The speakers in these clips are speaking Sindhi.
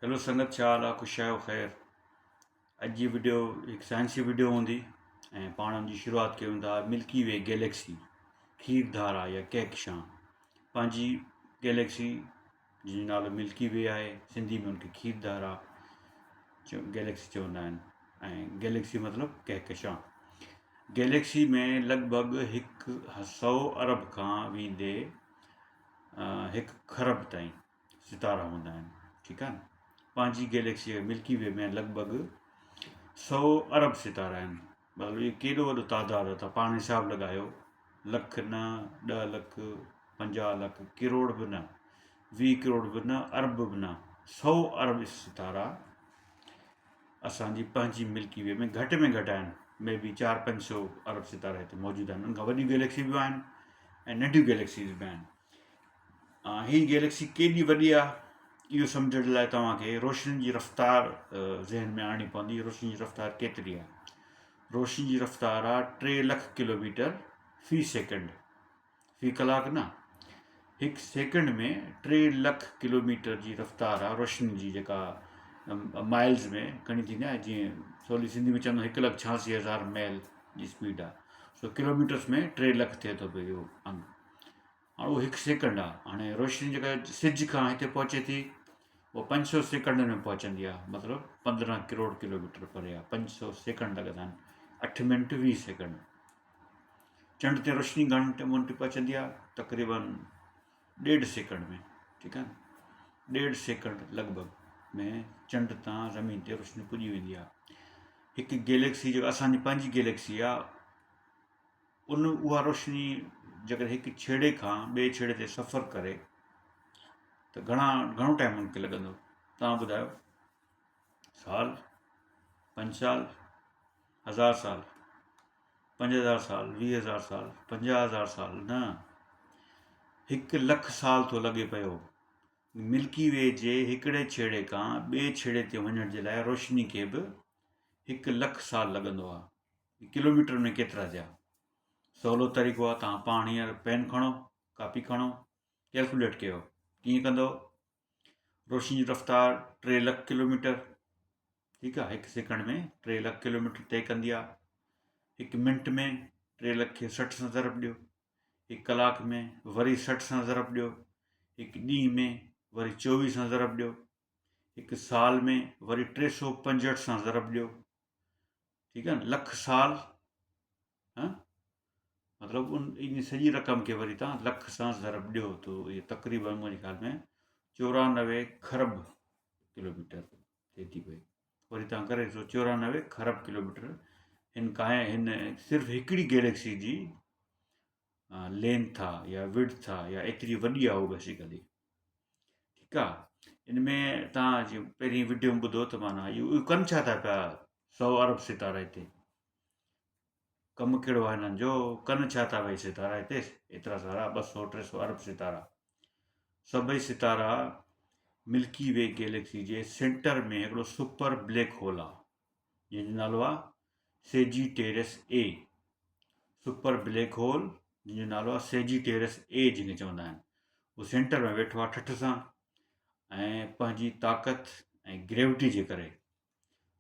هيلو سنگت ڇا حال آ خوش آهيو خير اڄ جي وڊيو هڪ سائنسي وڊيو هوندي ۽ پاڻ ان جي شروعات ڪيون ٿا ملڪي وي گيليڪسي کير ڌارا يا ڪهڪشان پنهنجي گيليڪسي جنهن جو نالو ملڪي وي آهي سنڌي ۾ ان کي کير ڌارا گيليڪسي چوندا آهن ۽ گيليڪسي مطلب ڪهڪشان گيليڪسي ۾ لڳ ڀڳ هڪ سو ارب کان ويندي هڪ کرب تائين ستارا هوندا آهن ٺيڪ آهي پنهنجي گيليڪسي ملڪي وي ۾ لڳ ڀڳ سو ارب ستارا آهن مطلب اهو ڪيڏو وڏو تعداد آهي تان پاڻ حساب لڳايو لک نه ڏهه لک 50 لک ڪروڙ به نه 20 ڪروڙ به نه ارب به نه سو ارب ستارا اسانجي پنهنجي ملڪي وي ۾ گهٽ ۾ گهٽ آهن مي بي چار پنج سو ارب ستارا هتي موجود آهن ان کان وڏيون گيليڪسي به آهن ۽ ننڍيون گيليڪسيز به آهن هي گيليڪسي ڪيڏي وڏي آ اهو سمجهڻ لاء توهان کي روشني جي رفتار ذهن ۾ آڻڻي پوندي روشني جي رفتار ڪيتري آ روشني جي رفتار آ 3 لک ڪلوميٽر في سيڪنڊ في ڪلاڪ نه هڪ سيڪنڊ ۾ 3 لک ڪلوميٽر جي رفتار آ روشني جي جيڪا مائلز ۾ گهڻي ٿيندي آ جيئن سولي سنڌي ۾ چوندو هڪ لک 86000 ميل جي اسپيڊ آ سو ڪلوميٽرس ۾ 3 لک ٿئي ٿو پيو اهو انگ هاڻ اهو هڪ سيڪنڊ آهي هاڻي روشني جيڪا سج کان هتي پهچي ٿي اهو 500 سيڪنڊن ۾ پهچندي آهي مطلب 15 ڪروڙ ڪلوميٽر پري آهي 500 سيڪنڊ لڳندا آهن 8 منٽ 20 سيڪنڊ چنڊ تي روشني گهڻي منٽ پهچندي آهي تقريبن ڏيڍ سيڪنڊ ۾ ٺيڪ آهي ڏيڍ سيڪنڊ لڳ ڀڳ ۾ چنڊ تان زمين تي روشني پڄي ويندي آهي هڪ گيليڪسي جيڪا اسانجي پنهنجي گيليڪسي آهي ان اها روشني جيڪڏهن هڪ ڇيڙي کان ٻئي ڇيڙي تي سفر ڪري ته گهڻا گهڻو ٽائيم ان کي لڳندو توهان ٻڌايو سال پنج سال هزار سال 5000 سال 20000 سال 50000 سال نه هڪ لک سال ٿو لڳي پيو ملڪي وي جي هڪڙي ڇيڙي کان ٻئي ڇيڙي تي وڃڻ جي لاء روشني کي به هڪ لک سال لڳندو آهي ڪلوميٽر ۾ ڪيترا ٿيا؟ سولو طريقو آهي توهان پاڻ هينئر پين کڻو ڪاپي کڻو ڪيلڪوليٽ ڪيو ڪيئن ڪندو روشني جي رفتار 3 لک ڪلوميٽر ٺيڪ آهي هڪ سيڪنڊ ۾ 3 لک ڪلوميٽر طئي ڪندي آهي هڪ منٽ ۾ 3 لک کي 60 سان ضرب ڏيو هڪ ڪلاڪ ۾ وري 60 سان ضرب ڏيو هڪ ڏينهن ۾ وري 24 سان ضرب ڏيو هڪ سال ۾ وري 365 سان ضرب ڏيو ٺيڪ آهي نه لک سال ها مطلب ان ان سڄي رقم کي وري تان لک سان ضرب ڏيو تو اهي تقريبن منهنجي خيال ۾ 94 کرب ڪلوميٽر ٿئي ٿي پئي وري تان ڪري ڏسو 94 کرب ڪلوميٽر هن ڪائي هن صرف هڪڙي گيليڪسي جي لينٿ آ يا وڊٿ آ يا ايتري وڏي آ هو بيسيڪلي ٺيڪ آ ان ۾ تان جي پهرين وڊيو ۾ ٻڌو ته معنيٰ اهو ڪن ڇا ٿا پيا سو ارب ستارا هتي ڪم ڪهڙو آهي هنن جو ڪن ڇا ٿا ڀئي ستارا هتي ايترا سارا ٻه سو ٽي سو ارب ستارا سڀئي ستارا ملڪي وي گيليڪسي جي سينٽر ۾ هڪڙو سپر بليڪ هول آ جنهن جو نالو آ Sagittarius A super black hole جنهن جو نالو آ سيجيٽيرس اي جنهن کي چوندا آهن هو سينٽر ۾ ويٺو آ ٺٺ سان ۽ پنهنجي طاقت ۽ گريوٽي جي ڪري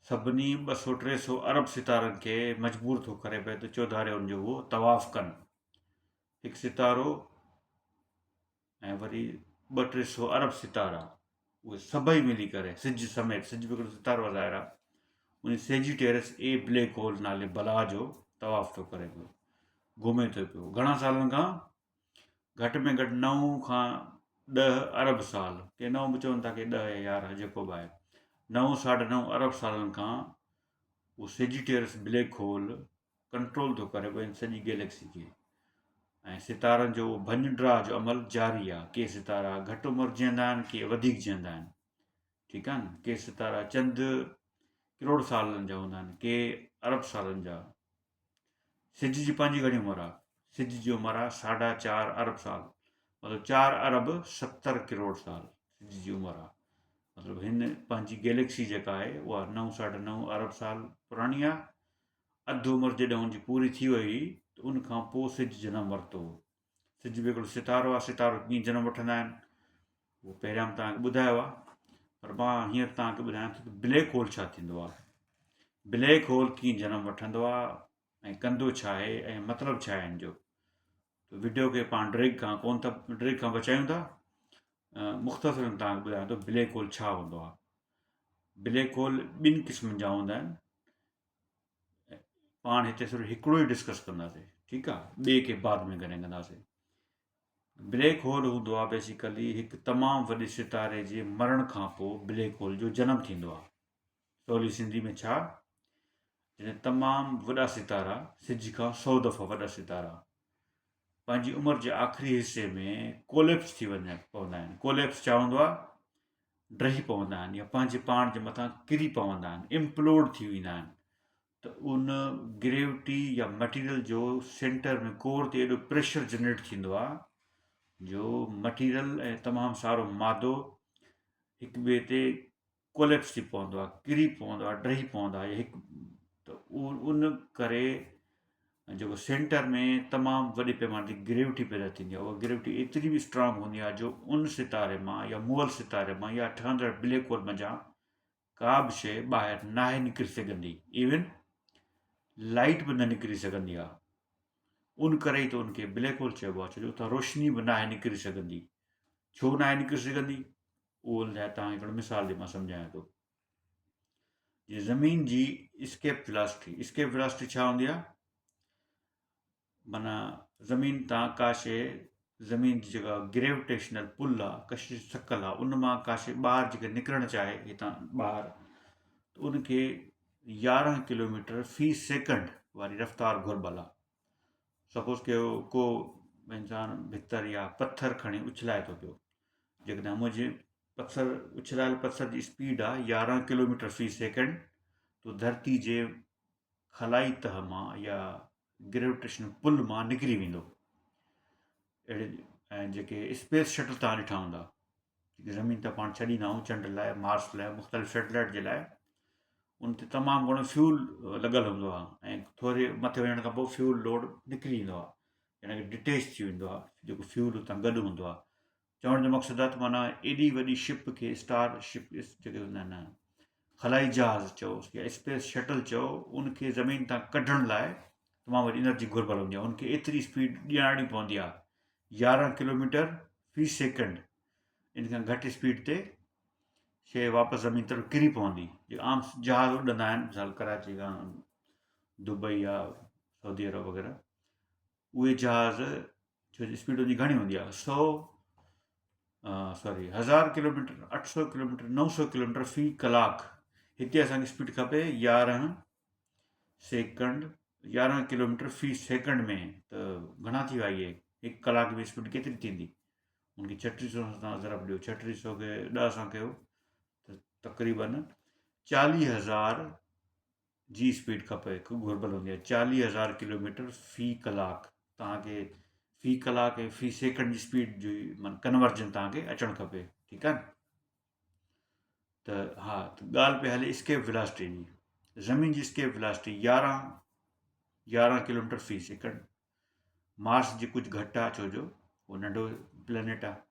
سڀني ٻه سو ٽي سو ارب ستارن کي مجبور ٿو ڪري پئي ته چوڌاري ان جو هو طواف ڪن هڪ ستارو ۽ وري ٻه ٽي سو ارب ستارا اهي سڀئي ملي ڪري سج سميت سج به هڪڙو ستارو آهي ظاهر آهي ان سيجيٽيرس اي بليڪ هول نالي بلا جو طواف ٿو ڪري پيو گهمي ٿو پيو گهڻا سالن کان گهٽ ۾ گهٽ نو کان ڏهه ارب سال ڪي نو به چون ٿا ڪي ڏهه يا يارهن جيڪو به آهي نو ساڍا نو ارب سالن کان اهو سيجيٽيرس بليڪ هول ڪنٽرول ٿو ڪري پيو هن سڄي گيليڪسي کي ۽ ستارن جو ڀڃ ڊاهه جو عمل جاري آهي ڪي ستارا گهٽ عمر جيئندا آهن ڪي وڌيڪ جيئندا آهن ٺيڪ آهن ڪي ستارا چند ڪروڙ سالن جا هوندا آهن ڪي ارب سالن جا سج جي پنهنجي گهڻي عمر آهي سج جي عمر آهي ساڍا چار ارب سال مطلب چار ارب ستر ڪروڙ سال سج جي عمر آهي مطلب هن پنهنجي گيليڪسي جيڪا آهي اها نو ساڍا نو ارب سال پراڻي آهي اڌ عمر جڏهن هن جي پوري ٿي وئي هئي ته ان کان پوء سج جنم ورتو هو. سج به هڪڙو ستارو آهي، ستارو ڪيئن جنم وٺندا آهن، اهو پهريان به توهان کي ٻڌايو آهي. پر مان هينئر توهان کي ٻڌايان ٿو ته بليڪ هول ڇا ٿيندو آهي، بليڪ هول ڪيئن جنم وٺندو آهي ۽ ڪندو ڇا آهي ۽ مطلب ڇا آهي ان جو. ته وڊيو کي پاڻ ڊريگ کان ڪون ٿا ڊريگ کان بچايون ٿا. مختصر توهان کي ٻڌايان ٿو بليڪ هول ڇا هوندو آهي. بليڪ هول ٻن قسمن جا هوندا آهن. پاڻ هتي صرف هڪڙو ئي ڊسڪس ڪنداسين، ٺيڪ آهي، ٻئي کي بعد ۾ ڪڏهن ڪنداسين. بليڪ هول هوندو آهي بيسيڪلي هڪ تمام وڏي ستاري جي مرڻ کان پوء بليڪ هول جو جنم ٿيندو آهي. سولي سنڌي ۾ ڇا؟ جڏهن تمام وڏا ستارا، سج کان 100 دفعا وڏا ستارا، پنهنجي عمر جي آخري حصي ۾ ڪوليپس ٿي وڃن پوندا آهن. ڪوليپس ڇا هوندو آهي؟ ڊهي پوندا آهن يا پنهنجي پاڻ جي مٿان ڪري پوندا آهن، امپلوڊ ٿي ويندا آهن ته ان گريوٽي يا مٽيريل جو سينٽر ۾ ڪور تي ايڏو پريشر جنريٽ ٿيندو آهي جو مٽيريل ۽ تمام سارو مادو هڪ ٻئي تي ڪوليپس ٿي پوندو آهي، ڪري پوندو آهي، ڊهي پوندو آهي هڪ ته ان ڪري جيڪو سينٽر ۾ تمام وڏي پيماني تي گريوٽي پيدا ٿيندي آهي اها گريوٽي ايتري به اسٽرانگ هوندي آهي جو ان ستاري مان يا مئل ستاري مان يا ٺهندڙ بليڪ هول منجهان ڪا به شيء ٻاهر ناهي نڪري سگهندي، ايون لائٽ به نه نڪري سگهندي آهي. ان ڪري ئي ته ان کي بليڪ هول چئبو آهي ڇو جو اتان روشني به ناهي نڪري سگهندي. ڇو ناهي نڪري سگهندي؟ اهو لاء توهان کي هڪڙو مثال ڏئي مان سمجهايان ٿو. جي زمين جي اسڪيپ ولاسٽي، اسڪيپ ولاسٽي ڇا هوندي آهي؟ معنيٰ زمين تان ڪا شيء زمين جي جيڪا گريوٽيشنل پل آهي، ڪشش ثقل آهي، ان مان ڪا شيء ٻاهر جيڪا نڪرڻ چاهي هتان ٻاهر ته ان کي 11 ڪلوميٽر في سيڪنڊ واري رفتار گهربل آهي. سپوز ڪيو ڪو انسان ڀتر يا پٿر کڻي اڇلائي ٿو پيو، جيڪڏهن منهنجي پٿر اڇلايل پٿر جي اسپيڊ آهي 11 ڪلوميٽر في سيڪنڊ تو ڌرتي جي خلائي تهه مان يا گريوٽيشن پل مان نڪري ويندو. اهڙي ۽ جيڪي اسپيس شٽل تان ڏٺا هوندا، جيڪي زمين تان پاڻ ڇڏيندا آهيون چنڊ لاء، مارس لاء، مختلف سيٽلائٽ جي لاء، ان تي تمام گهڻو فيول لڳل هوندو آهي ۽ ٿوري مٿي وڃڻ کان پوء فيول لوڊ نڪري ايندو آهي، يعني ڪي ڊٽيچ ٿي ويندو آهي جيڪو فيول اتان گڏ هوندو آهي. چوڻ جو مقصد آهي ته معنيٰ ايڏي وڏي شپ کي اسٽار شپ جيڪي هوندا آهن خلائي جهاز چئو يا اسپيس شٽل چئو، ان کي زمين تان ڪڍڻ لاء تمام وڏي انرجي گهربل هوندي آهي، ان کي ايتري اسپيڊ ڏيارڻي پوندي آهي 11 ڪلوميٽر في سيڪنڊ. ان کان گهٽ اسپيڊ تي شيء واپس زمين طرف ڪري پوندي. جيڪي عام جهاز اڏندا آهن مثال ڪراچي کان دبئي يا سعودي عرب وغيره، اهي جهاز ڇو جو اسپيڊ ان جي گهڻي هوندي آهي سو سوري 1000 ڪلوميٽر، 800 ڪلوميٽر، 900 ڪلوميٽر في ڪلاڪ. هتي اسانکي اسپيڊ کپي 11 سيڪنڊ، 11 ڪلوميٽر في سيڪنڊ ۾ ته گهڻا ٿي ويا اهي؟ هڪ ڪلاڪ ۾ اسپيڊ ڪيتري ٿيندي؟ ان کي 3600 سان ضرب ڏيو، 3600 کي 10 سان ڪيو ته تقريبن 40,000 جي اسپيڊ کپي، گهربل هوندي آهي 40,000 ڪلوميٽر في ڪلاڪ. توهان کي في ڪلاڪ ۽ في سيڪنڊ جي اسپيڊ جي معنيٰ ڪنورجن توهان کي اچڻ کپي، ٺيڪ آهي نه؟ ته ها ته ڳالهه پئي هلي اسڪيپ ولاسٽي جي. زمين جي اسڪيپ ولاسٽي 11 ڪلوميٽر في سيڪنڊ، مارس جي ڪجهه گهٽ آهي ڇو جو هو ننڍو پلانيٽ آهي.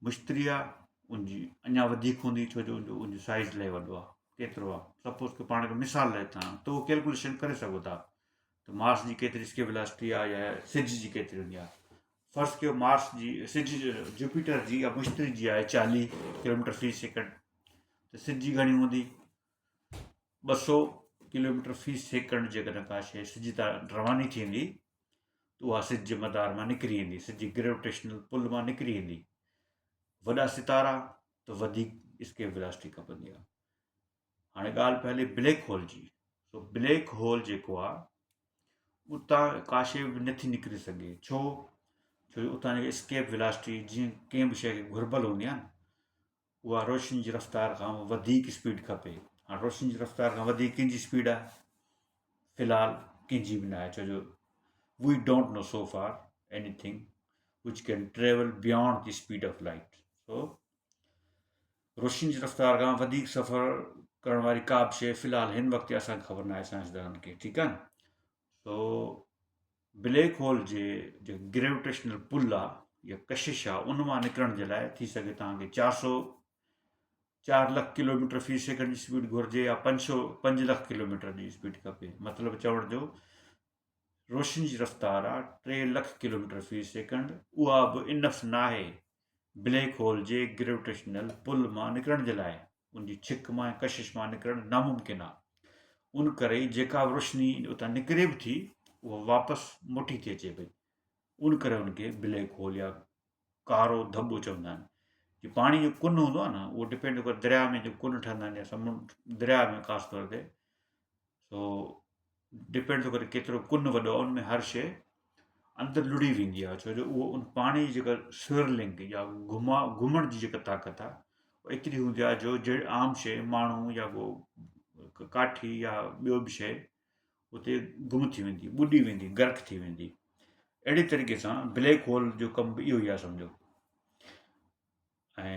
مشتري آهي ان جي اڃا وڌيڪ هوندي ڇو جو ان جو سائز الاهي وڏو آهي. ڪيترو آهي سپوز ڪي پاڻ کي مثال لاء ٿا ته اهو ڪيلڪوليشن ڪري سگهو ٿا ته مارس جي ڪيتري اسڪيپ ولاسٽي آهي يا سج جي ڪيتري هوندي آهي. فرض ڪيو مارس جي سج جوپيٽر جي يا مشتري جي آهي 40 ڪلوميٽر في سيڪنڊ ته سج جي گهڻي هوندي؟ 200 ڪلوميٽر في سيڪنڊ. جيڪڏهن ڪا شيء سج تان رواني ٿيندي ته اها سج جي مدار مان نڪري ايندي، سج جي گريوٽيشنل پل مان نڪري ايندي. وڏا ستارا ته وڌيڪ اسڪيپ ولاسٽي کپندي آهي. هاڻي ڳالهه پئي هلي بليڪ هول جي. سو بليڪ هول جيڪو آهي اتان ڪا شيء به نٿي نڪري سگهي. ڇو؟ ڇو جو اتان جيڪا اسڪيپ ولاسٽي جيئن ڪنهن به شيء کي گهربل هوندي آهي نه، اها روشني جي رفتار کان وڌيڪ اسپيڊ کپي. هاڻي روشني جي رفتار کان وڌيڪ ڪنهن جي اسپيڊ آهي؟ في الحال ڪنهن جي به نه آهي، ڇو جو we don't know so far anything which can travel beyond the speed of light. So روشني جي رفتار کان وڌيڪ سفر ڪرڻ واري ڪا به شيء في الحال هن وقت اسان کي خبر نه آهي سائنسدانن کي، ٺيڪ آهي نه؟ سو بليڪ هول جي جيڪو گريوٽيشنل پل آ يا ڪشش آ، ان مان نڪرڻ جي لاء ٿي سگهي توهان کي 400 چار لک ڪلوميٽر في سيڪنڊ جي اسپيڊ گهرجي يا پنج سو پنج لک ڪلوميٽر جي اسپيڊ کپي. مطلب چوڻ جو روشني جي رفتار آ 3 لک ڪلوميٽر في سيڪنڊ، اها به انف ناهي بليڪ هول جي گريوٽيشنل پل مان نڪرڻ جي لاء، ان جي ڇڪ مان ۽ ڪشش مان نڪرڻ ناممڪن آ. ان ڪري ئي جيڪا به روشني اتان نڪري به ٿي اها واپس موٽي ٿي اچي پئي، ان ڪري ان کي بليڪ هول يا ڪارو ڌٻو چوندا آهن. جي پاڻي جو ڪن هوندو آهي نه اهو ڊپينڊ ڪري درياء ۾ جو ڪن ٺهندا آهن يا سمنڊ درياء ۾ خاص طور تي، سو ڊپينڊ ٿو ڪري ڪيترو ڪن وڏو آهي، ان ۾ هر شيء اندر لڙهي ويندي آهي، ڇو جو اهو ان پاڻي جي جيڪا سوئرلنگ يا گهما گهمڻ جي جيڪا طاقت آهي اها ايتري هوندي آهي جو جهڙي عام شيء ماڻهو يا ڪو ڪاٺي يا ٻيو به شيء اتي گم ٿي ويندي، ٻڏي ويندي، غرق ٿي ويندي. اهڙي طريقي سان بليڪ هول جو ڪم به اهو ئي آهي سمجهو. ۽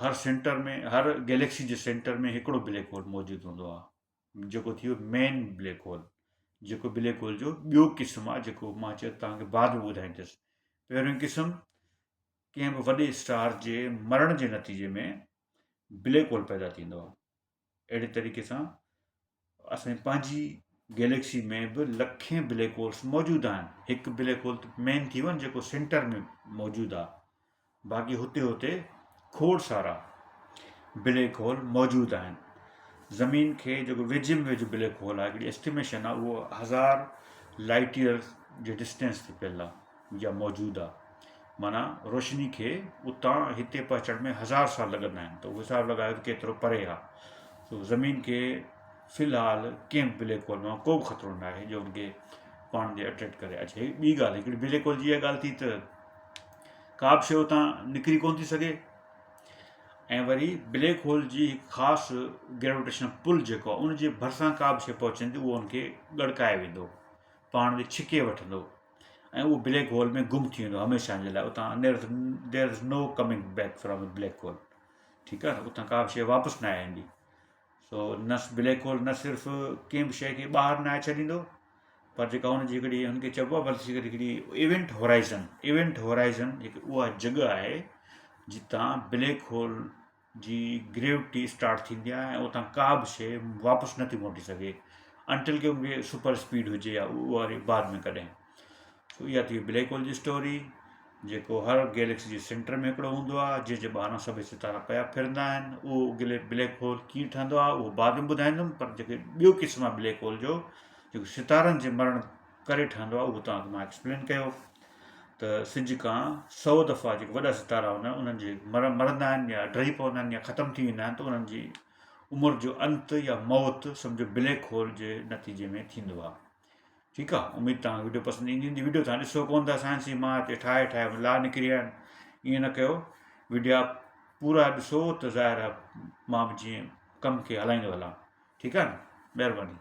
هر سينٽر ۾ هر گيليڪسي جي سينٽر ۾ هڪڙو بليڪ هول موجود هوندو آهي، جيڪو ٿي ويو مين بليڪ هول، جيڪو بليڪ هول جو ٻيو قسم آهي، جيڪو مان چيو توهان کي بعد ۾ ٻڌائيندس. پهريون قسم ڪنهن به وڏي اسٽار جي مرڻ جي نتيجي ۾ بليڪ هول پيدا ٿيندو آهي. اهڙي طريقي سان اسان جي پنهنجي گيليڪسي ۾ به لکين بليڪ هولس موجود آهن. هڪ بليڪ هول ته مين ٿي ويو نه جيڪو سينٽر ۾ موجود آهي، باقي هتي هتي کوڙ سارا بليڪ هول موجود آهن. زمين کي جيڪو ويجهي ۾ ويجهو بليڪ هول آهي، هڪڙي اسٽيميشن آهي، اهو هزار لائٽ ايئر جي ڊسٽينس تي پيل آهي يا موجود آ، معنيٰ روشني کي اتان هتي پهچڻ ۾ هزار سال لڳندا آهن ته اهو حساب لڳايو ته ڪيترو پري آ. سو زمين کي في الحال ڪنهن به بليڪ هول مان ڪو به خطرو نه آهي جو ان کي پاڻ ڏي اٽريڪٽ ڪري. اڇا هڪ ٻي ڳالهه، هڪڙي بليڪ هول جي اها ڳالهه ٿي ته ڪا به شيء اتان نڪري ڪونه ٿي سگهي ۽ وري بليڪ هول جي هڪ خاص گريويٽيشنل پل جيڪو آ ان جي ڀرسان ڪا به شيء پهچندي اهو ان کي ڳڙڪائي ويندو، پاڻ ڏي ڇڪي وٺندو. ۽ اهو بليڪ هول ۾ گم ٿي ويندو هميشه جي لاء، اتان there is no coming back from a black hole. ٺيڪ آهي، اتان ڪا به شيء واپس نه ايندي. سو نه بليڪ هول نه صرف ڪنهن به شيء کي ٻاهر نه ڇڏيندو، پر جيڪا ان جي هڪڙي ان کي چئبو آهي بلڪه هڪڙي ايونٽ هورائزن، ايونٽ هورائزن هڪ اها جڳهه آهي جتان بليڪ هول جي گريوٽي اسٽارٽ ٿيندي آهي ۽ اتان ڪا به شيء واپس نٿي موٽي سگهي انٽل ڪي ان کي سپر اسپيڊ هجي يا اها وري بعد ۾ ڪڏهن. سو اها ٿي وئي بليڪ هول جي اسٽوري، جيڪو هر گيليڪسي جي سينٽر ۾ هڪڙو هوندو آهي، جنهن جي ٻاهران سڀئي ستارا پيا ڦرندا آهن. اهو بليڪ هول ڪيئن ٺهندو آهي اهو بعد ۾ ٻڌائيندم، پر جيڪي ٻيو قسم آهي بليڪ هول جو، جيڪو ستارن جي مرڻ ڪري ٺهندو آهي، اهو توهان کي مان ايڪسپلين ڪيو ته سج کان 100 دفعا جيڪي وڏا ستارا هوندا آهن انهن جي مرندا آهن يا ڊهي پوندا آهن يا ختم ٿي ويندا آهن ته انهن جي عمر جو انت يا موت سمجهو بليڪ هول جي نتيجي ۾ ٿيندو آهي. ٺيڪ آهي، اميد توهان کي وڊيو پسند ايندي هوندي. وڊيو توهان ڏسو ڪونه ٿا، سائنس جي مان هتي ٺاهي ٺاهي لا نڪري ويا آهن. ائين نه ڪيو، وڊيا پورا ڏسو ته ظاهر آهي مان به جيئن ڪم کي هلائيندو هلان. ٺيڪ آهي نه، مهرباني.